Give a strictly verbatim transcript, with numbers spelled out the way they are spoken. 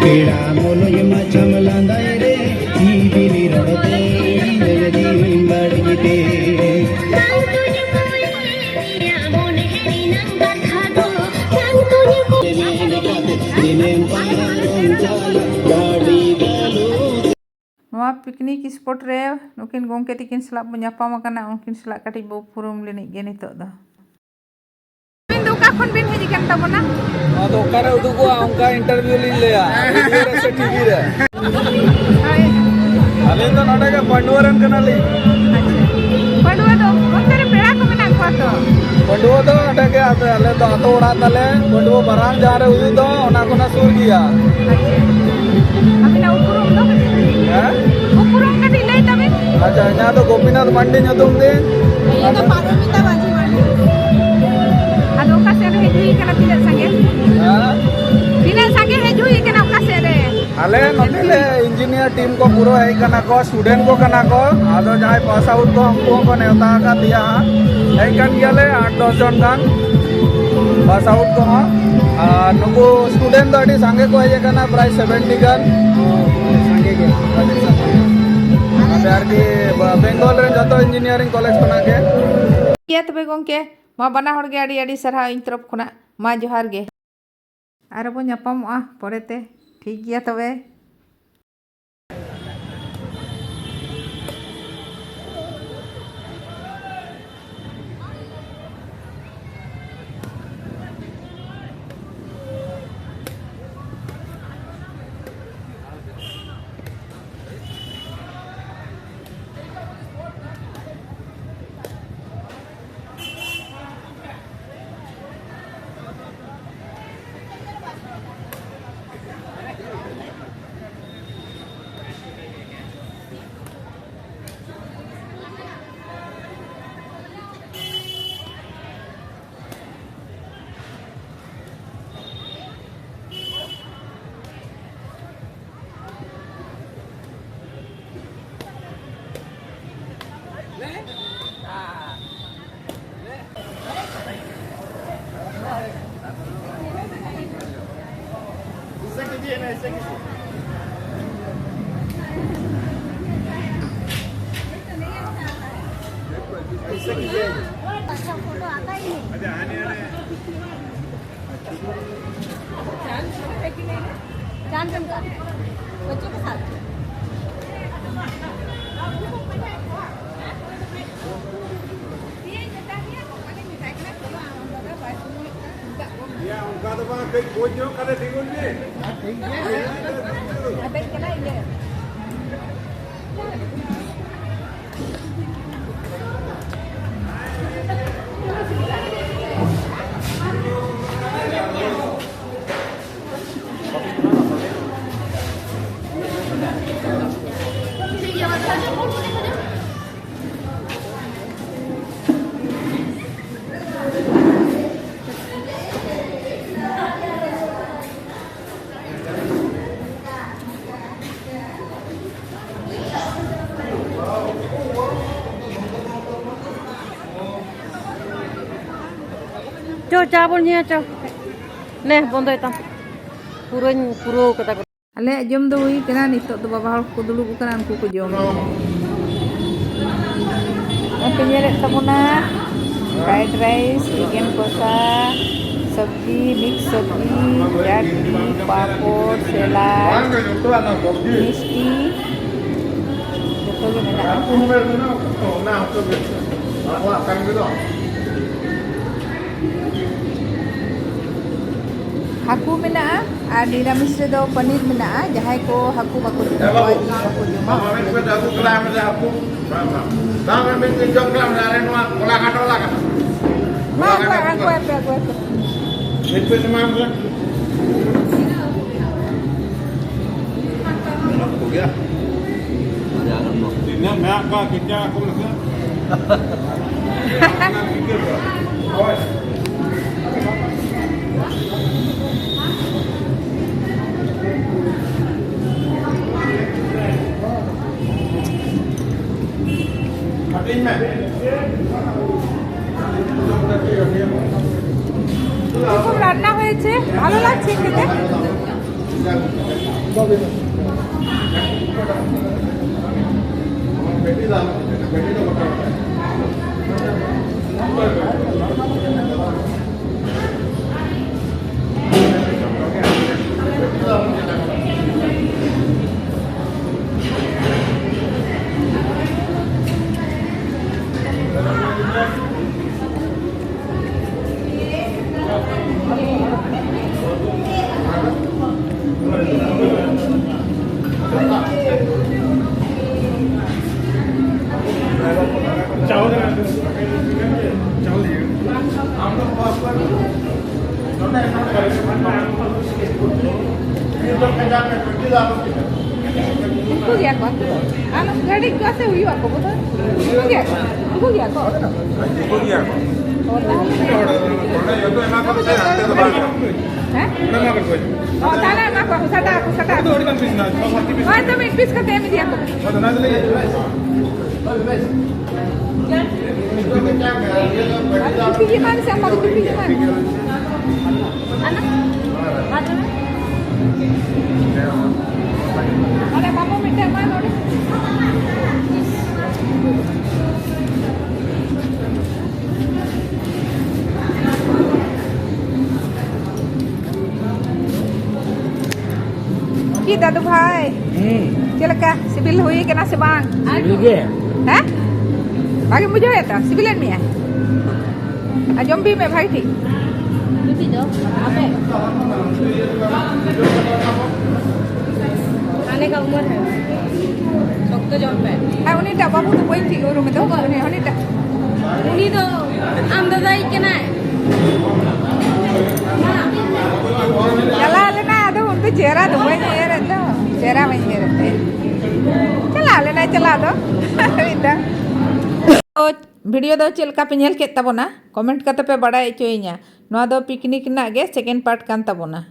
ᱯᱮᱲᱟ ᱢᱚᱞᱚᱭ ᱢᱟᱪᱷᱟᱢ ᱞᱟᱸᱫᱟᱭ ᱨᱮ, ᱡᱤᱵᱤᱞᱤ ᱨᱚᱲ ᱛᱮ, ᱤᱧ ᱫᱚ ᱡᱤᱣᱤᱧ ᱵᱟᱹᱲᱤᱡ ᱛᱮ᱾ ᱫᱤᱱᱮᱢ ᱯᱟᱨᱚᱢ ᱪᱟᱞᱟᱜ ᱜᱟᱹᱰᱤ ᱜᱟᱹᱞᱩ᱾ ᱱᱚᱣᱟ ᱯᱤᱠᱱᱤᱠ ᱥᱯᱚᱴ ᱨᱮ ᱱᱩᱠᱤᱱ ᱜᱚᱢᱠᱮ ᱛᱟᱹᱠᱤᱱ ᱥᱟᱞᱟᱜ ᱵᱚ ᱧᱟᱯᱟᱢ ᱟᱠᱟᱱᱟ, ᱩᱱᱠᱤᱱ ᱥᱟᱞᱟᱜ ᱠᱟᱹᱴᱤᱡ ᱵᱚ ᱩᱯᱨᱩᱢ ᱞᱮᱱᱤᱡ ᱜᱮ ᱱᱤᱛᱚᱜ ᱫᱚ᱾ ᱟᱹᱵᱤᱱ ᱫᱚ ᱚᱠᱟ ᱠᱷᱚᱱ ᱵᱤᱱ ᱦᱮᱡ ᱟᱠᱟᱱ ᱛᱟᱵᱚᱱᱟ? ᱱᱚᱣᱟ ᱫᱚ ᱚᱠᱟᱨᱮ ᱩᱫᱩᱜᱚᱜᱼᱟ, ᱚᱱᱠᱟ ᱤᱱᱴᱟᱨᱵᱷᱤᱭᱩ ᱞᱤᱧ ᱞᱟᱹᱭᱟ, ᱨᱮᱰᱤᱭᱳ ᱨᱮ ᱥᱮ ᱴᱤᱵᱷᱤ ᱨᱮ? ᱦᱳᱭ᱾ ᱟᱹᱞᱤᱧ ᱫᱚ ᱱᱚᱰᱮ ᱜᱮ ᱯᱟᱺᱰᱩᱣᱟᱹ ᱨᱮᱱ ᱠᱟᱱᱟᱞᱤᱧ᱾ ᱟᱪᱪᱷᱟ᱾ ᱯᱟᱺᱰᱩᱣᱟᱹ ᱫᱚ ᱚᱱᱛᱮ ᱨᱮ ᱯᱮᱲᱟ ᱠᱚ ᱢᱮᱱᱟᱜ ᱠᱚᱣᱟ ᱛᱚ? ᱯᱟᱺᱰᱩᱣᱟᱹ ᱫᱚ ᱚᱸᱰᱮ ᱜᱮ, ᱟᱫᱚ ᱟᱞᱮ ᱫᱚ ᱟᱛᱳ ᱚᱲᱟᱜ ᱛᱟᱞᱮ ᱯᱟᱺᱰᱩᱣᱟᱹ ᱵᱟᱨᱟᱝ, ᱡᱟᱦᱟᱸ ᱨᱮ ᱦᱩᱭᱩᱜ ᱫᱚ, ᱚᱱᱟ ᱠᱷᱚᱱᱟᱜ ᱥᱩᱨ ᱜᱮᱭᱟ᱾ ᱟᱪᱪᱷᱟ᱾ ᱟᱹᱵᱤᱱᱟᱜ ᱩᱯᱨᱩᱢ ᱫᱚ? ᱦᱮᱸ? ᱩᱯᱨᱩᱢ ᱠᱟᱹᱴᱤᱡ ᱞᱟᱹᱭ ᱛᱟᱵᱤᱱ᱾ ᱟᱪᱪᱷᱟ, ᱤᱧᱟᱹᱜ ᱫᱚ ᱜᱳᱯᱤᱱᱟᱛᱷ ᱢᱟᱱᱰᱤ ᱧᱩᱛᱩᱢ ᱛᱤᱧ᱾ ᱤᱧ ᱫᱚ ᱯᱟᱨᱚᱢᱤᱛᱟ ᱢᱟᱹᱡᱷᱤ ᱢᱟᱱᱰᱤ᱾ ᱟᱫᱚ ᱚᱠᱟ ᱥᱮᱫ ᱨᱮ ᱦᱮᱡ ᱦᱩᱭ ᱠᱟᱱᱟ, ᱛᱤᱱᱟᱹᱜ ᱥᱟᱸᱜᱮ? ᱦᱮᱸ? ᱛᱤᱱᱟᱹᱜ ᱥᱟᱸᱜᱮ ᱦᱮᱡ ᱦᱩᱭ ᱠᱟᱱᱟ ᱚᱠᱟ ᱥᱮᱫ ᱨᱮ? ᱟᱞᱮ ᱱᱚᱛᱮ ᱞᱮ ᱤᱧᱡᱤᱱᱤᱭᱟᱨ ᱴᱤᱢ ᱠᱚ ᱯᱩᱨᱟᱹ ᱦᱮᱡ ᱠᱟᱱᱟ ᱠᱚ, ᱥᱴᱩᱰᱮᱱᱴ ᱠᱚ ᱠᱟᱱᱟ ᱠᱚ᱾ ᱟᱫᱚ ᱡᱟᱦᱟᱸᱭ ᱯᱟᱥ ᱟᱣᱩᱴ ᱠᱚ, ᱩᱱᱠᱩ ᱦᱚᱸᱠᱚ ᱱᱮᱣᱛᱟ ᱟᱠᱟᱫ ᱞᱮᱭᱟ ᱦᱟᱸᱜ᱾ ᱦᱮᱡ ᱠᱟᱱ ᱜᱮᱭᱟᱞᱮ ᱟᱴ ᱫᱚᱥ ᱡᱚᱱ ᱜᱟᱱ ᱯᱟᱥ ᱟᱣᱩᱴ ᱠᱚᱦᱚᱸ᱾ ᱟᱨ ᱱᱩᱠᱩ ᱥᱴᱩᱰᱮᱱᱴ ᱫᱚ ᱟᱹᱰᱤ ᱥᱟᱸᱜᱮ ᱠᱚ ᱦᱮᱡ ᱟᱠᱟᱱᱟ, ᱯᱨᱟᱭ ᱥᱮᱵᱷᱮᱱᱴᱤ ᱜᱟᱱ᱾ ᱥᱟᱸᱜᱮ ᱜᱮ᱾ ᱟᱹᱰᱤ ᱥᱟᱸᱜᱮ᱾ ᱟᱯᱮ ᱟᱨᱠᱤ ᱵᱮᱝᱜᱚᱞ ᱨᱮᱱ ᱡᱚᱛᱚ ᱤᱧᱡᱤᱱᱤᱭᱟᱨᱤᱝ ᱠᱚᱞᱮᱡᱽ ᱠᱷᱚᱱᱟᱜ ᱜᱮ᱾ ᱴᱷᱤᱠ ᱜᱮᱭᱟ ᱛᱚᱵᱮ ᱜᱚᱢᱠᱮ, ᱢᱟ ᱵᱟᱱᱟ ᱦᱚᱲ ᱜᱮ ᱟᱹᱰᱤ ᱟᱹᱰᱤ ᱥᱟᱨᱦᱟᱣ ᱤᱧ ᱛᱚᱨᱚᱯ ᱠᱷᱚᱱᱟᱜ᱾ ᱢᱟ ᱡᱚᱦᱟᱨ ᱜᱮ᱾ ᱟᱨᱚ ᱵᱚ ᱧᱟᱯᱟᱢᱚᱜᱼᱟ ᱯᱚᱨᱮᱛᱮ᱾ ᱴᱷᱤᱠ ᱜᱮᱭᱟ ᱛᱚᱵᱮ᱾ अच्छा, फोटो आता ही नहीं। चांद, चांद का बच्चों के साथ। ᱭᱟ, ᱚᱱᱠᱟ ᱫᱚ ᱵᱟᱝ, ᱠᱟᱹᱡ ᱵᱩᱡᱽ ᱧᱚᱜ ᱠᱟᱛᱮ ᱛᱤᱸᱜᱩᱱ ᱵᱤᱱ᱾ ᱟᱵᱮᱱ ᱠᱟᱱᱟ ᱤᱭᱟᱹ᱾ ᱪᱚ, ᱪᱟ ᱵᱚᱱ ᱧᱩᱭᱟ, ᱪᱚ᱾ ᱱᱮ, ᱵᱚᱱᱫᱚᱭ ᱛᱟᱢ᱾ ᱯᱩᱨᱟᱹᱧ ᱯᱩᱨᱟᱹᱣ ᱠᱟᱫᱟ᱾ ᱟᱞᱮᱭᱟᱜ ᱡᱚᱢ ᱫᱚ ᱦᱩᱭ ᱠᱟᱱᱟ, ᱱᱤᱛᱚᱜ ᱫᱚ ᱵᱟᱵᱟ ᱦᱚᱲ ᱠᱚ ᱫᱩᱲᱩᱵ ᱟᱠᱟᱱᱟ, ᱩᱱᱠᱩ ᱠᱚ ᱡᱚᱢ᱾ ᱱᱚᱜᱼᱚᱭ ᱯᱮ ᱧᱮᱞᱮᱫ ᱛᱟᱵᱚᱱᱟ, fried rice, chicken ᱠᱚᱥᱟ, ᱥᱚᱵᱽᱡᱤ, mix ᱥᱚᱵᱽᱡᱤ, ᱪᱟᱴᱱᱤ, ᱯᱟᱯᱚᱲ, ᱥᱮᱞᱟᱰ, ᱢᱤᱥᱴᱤ, ᱡᱚᱛᱚ ᱜᱮ ᱢᱮᱱᱟᱜᱼᱟ᱾ ᱦᱟᱹᱠᱩ ᱢᱮᱱᱟᱜᱼᱟ ᱟᱨ ᱱᱤᱨᱟᱢᱤᱥ ᱨᱮᱫᱚ ᱯᱟᱱᱤᱨ ᱢᱮᱱᱟᱜᱼᱟ᱾ ᱡᱟᱦᱟᱸᱭ ᱠᱚ ᱦᱟᱹᱠᱩ ᱵᱟᱠᱚ ᱡᱚᱢ ᱠᱚᱣᱟ, ᱡᱤᱞ ᱵᱟᱠᱚ ᱡᱚᱢᱟ, ᱩᱱᱠᱩ ᱞᱟᱹᱜᱤᱫ ᱫᱚ᱾ ᱵᱟᱝ, ᱵᱟᱝ᱾ ᱵᱟᱝ, ᱵᱟᱝ, ᱢᱤᱫ ᱫᱤᱱ ᱡᱚᱢ ᱠᱮᱫᱟᱢ, ᱟᱞᱮ ᱱᱚᱣᱟ ᱠᱚᱞᱟ ᱜᱷᱟᱴ ᱵᱟᱞᱟ ᱠᱟᱱᱟ᱾ ᱢᱟ, ᱠᱚᱞᱟ ᱜᱷᱟᱴ ᱟᱹᱜᱩ ᱟᱯᱮ, ᱟᱹᱜᱩ ᱟᱯᱮ᱾ ᱢᱤᱫ ᱯᱤᱥ ᱮᱢᱟᱢ ᱠᱟᱱᱟ᱾ ᱛᱤᱱᱟᱹᱜ ᱢᱮᱱᱟᱜ ᱠᱚᱣᱟ, ᱠᱮᱪᱟ ᱠᱚ ᱢᱮᱥᱮ᱾ হাঁটিস না। এরকম রান্না হয়েছে, ভালো লাগছে খেতে। ᱩᱱᱠᱩ ᱜᱮᱭᱟ ᱠᱚ᱾ ᱟᱢ ᱜᱟᱹᱰᱤ ᱠᱚ ᱥᱮ ᱦᱩᱭᱩᱜ ᱟᱠᱚ ᱵᱚᱫᱚᱞ? ᱩᱱᱠᱩ ᱜᱮᱭᱟ ᱠᱚ? ᱩᱱᱠᱩ ᱜᱮᱭᱟ ᱠᱚ? ᱩᱱᱠᱩ ᱜᱮᱭᱟ ᱠᱚ᱾ ᱚ, ᱛᱟᱦᱚᱞᱮ ᱚᱸᱰᱮ ᱡᱚᱛᱚ ᱮᱢᱟ ᱠᱚ ᱥᱮ ᱦᱟᱱᱛᱮ ᱫᱚ ᱵᱟᱝ᱾ ᱦᱮᱸ? ᱚᱸᱰᱮ ᱮᱢᱟ ᱠᱚ ᱠᱚ᱾ ᱚ, ᱛᱟᱦᱚᱞᱮ ᱮᱢᱟ ᱠᱚᱣᱟ ᱠᱚ, ᱥᱟᱴᱟ ᱟᱠᱚ, ᱥᱟᱴᱟ ᱟᱠᱚ᱾ ᱟᱹᱰᱤ ᱜᱟᱱ ᱯᱤᱥ ᱢᱮᱱᱟᱜᱼᱟ, ᱪᱷᱚ ᱥᱟᱛᱴᱤ ᱯᱤᱥ᱾ ᱦᱳᱭ, ᱛᱚ ᱢᱤᱫ ᱯᱤᱥ ᱠᱟᱛᱮ ᱮᱢ ᱤᱫᱤᱭᱟᱠᱚ ᱢᱮ᱾ ᱦᱳᱭ, ᱛᱚ ᱚᱱᱟ ᱫᱚᱞᱮ ᱤᱫᱤᱭᱟ᱾ ᱟᱫᱚ ᱠᱩᱯᱤ ᱜᱮ ᱮᱢᱟᱭ ᱢᱮᱥᱮ, ᱟᱢᱟᱜ ᱫᱚ ᱠᱩᱯᱤ ᱜᱮ ᱮᱢᱟᱭ ᱢᱮ᱾ ᱟᱨ ᱱᱚᱰᱮ ᱵᱟᱹᱵᱩ ᱢᱤᱫᱴᱮᱱ ᱮᱢᱟᱭ ᱱᱚᱰᱮ᱾ ᱠᱤ ᱫᱟᱫᱩ ᱵᱷᱟᱭ, ᱦᱩᱸ᱾ ᱪᱮᱫ ᱞᱮᱠᱟ ᱥᱤᱵᱤᱞ ᱦᱩᱭ ᱠᱟᱱᱟ ᱥᱮ ᱵᱟᱝ? ᱥᱤᱵᱤᱞ ᱜᱮ᱾ ᱦᱮᱸ? ᱵᱷᱟᱜᱮᱢ ᱵᱩᱡᱷᱟᱹᱣᱮᱫ ᱛᱚ? ᱥᱤᱵᱤᱞᱮᱫ ᱢᱮᱭᱟ? ᱟᱨ ᱡᱚᱢ ᱵᱤ ᱢᱮ ᱵᱷᱟᱜᱮ ᱴᱷᱤᱠ᱾ ᱪᱩᱯᱤ ᱫᱚ ᱟᱯᱮ ᱠᱷᱟᱱᱮ ᱠᱟ ᱩᱢᱟᱹᱨ ᱦᱮ ᱥᱚᱠᱛᱚ ᱡᱚᱢ ᱯᱮ᱾ ᱟᱨ ᱩᱱᱤᱴᱟᱜ ᱵᱟᱹᱵᱩ ᱫᱚ ᱵᱟᱹᱧ ᱴᱷᱤᱠ ᱩᱨᱩᱢᱮᱫᱚ᱾ ᱚᱠᱚᱭ? ᱩᱱᱤ ᱦᱟᱹᱱᱤᱴᱟᱜ᱾ ᱩᱱᱤ ᱫᱚ ᱟᱢ ᱫᱟᱫᱟᱭᱤᱡ ᱠᱟᱱᱟᱭ᱾ ᱪᱟᱞᱟᱣ ᱞᱮᱱᱟ, ᱟᱫᱚ ᱩᱱᱠᱩ ᱪᱮᱦᱨᱟ ᱫᱚ ᱵᱟᱹᱧ ᱧᱮᱞᱮᱫ ᱫᱚ, ᱪᱮᱦᱨᱟ ᱵᱟᱹᱧ ᱧᱮᱞᱮᱫ ᱛᱟᱭᱟ᱾ ᱪᱟᱞᱟᱣ ᱞᱮᱱᱟᱭ, ᱪᱟᱞᱟᱣ ᱫᱚ ᱢᱤᱫ ᱫᱷᱟᱣ᱾ ᱵᱷᱤᱰᱤᱭᱳ ᱫᱚ ᱪᱮᱫ ᱞᱮᱠᱟ ᱯᱮ ᱧᱮᱞ ᱠᱮᱫ ᱛᱟᱵᱚᱱᱟ, ᱠᱚᱢᱮᱱᱴ ᱠᱟᱛᱮ ᱯᱮ ᱵᱟᱲᱟᱭ ᱦᱚᱪᱚᱭᱤᱧᱟ᱾ ᱱᱚᱣᱟ ᱫᱚ ᱯᱤᱠᱱᱤᱠ ᱨᱮᱱᱟᱜ ᱜᱮ ᱥᱮᱠᱮᱱᱰ ᱯᱟᱨᱴ ᱠᱟᱱ ᱛᱟᱵᱚᱱᱟ᱾